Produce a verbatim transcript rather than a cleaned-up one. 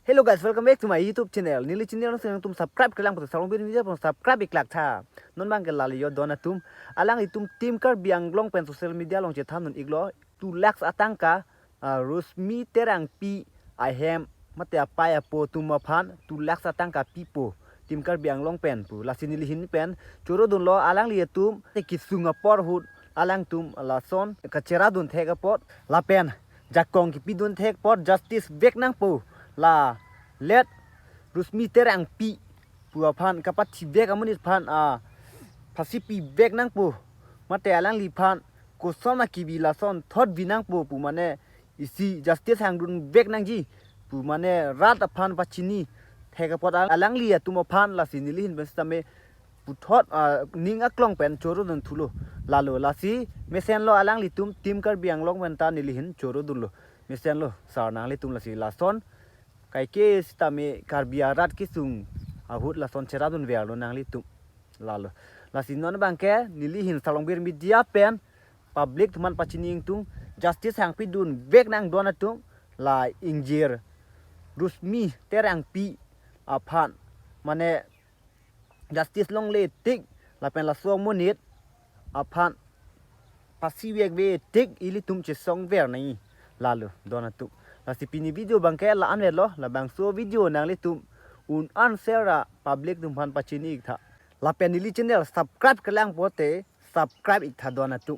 Hello guys, welcome back to my YouTube channel. Neli channel nang tum subscribe kelang pu Sarong Bir Media pu subscribe iklak tha. Non bang ke lali yo don atum. Alanglitum Team Karbi Anglong pen social media along chethan dun iklo. Two lakhs atangka, ah, Rosmi Terangpi ahem mate apei apo atum aphan two lakhs atangka pipo Team Karbi Anglong pen pu. Lasi neli ahin pen choro dunlo alangli atum te kesung apor ahut alangtum lason kachera dun thek apot lapen jakong kepi dun thek apot justice vek nangpo la late Rosmi Terangpi pu aphan kapathi vek amonit aphan, ah, phasi pi vek nangpo mate alangli aphan koson akibi lason thot vi nangpo pu mane isi justice hang dun vek nangji pu mane rat aphan pachini thek apot al-, alangli atum aphan lasi neli ahin pen sitame puthot, ah, ning aklong pen choro dun thulo. Lalo lasi mesenlo alanglitum Team Karbi Anglong pen ta neli ahin choro dunlo. Mesenlo sar nanglitum lasi lason kaike sitame Karbi arat kesung ahut lason chera dun verlo nanglitum. Lalo. Lasi non bang ke neli ahin Sarong Bir Media pen public atum aphan pachini ingtung justice hang pi dun vek nang don atum la ingjir Rosmi Terangpi aphan mane justice longle tik lapen laso amonit aphan phasi vek ve tik ilitum chesong ver nai lalo don atum. Lasi pini video bang ke la-an velo labangso video nanglitum un an share ra public atum aphan pachini ik tha. Lapen neli channel subscribe kelang pote subscribe ik tha don atum.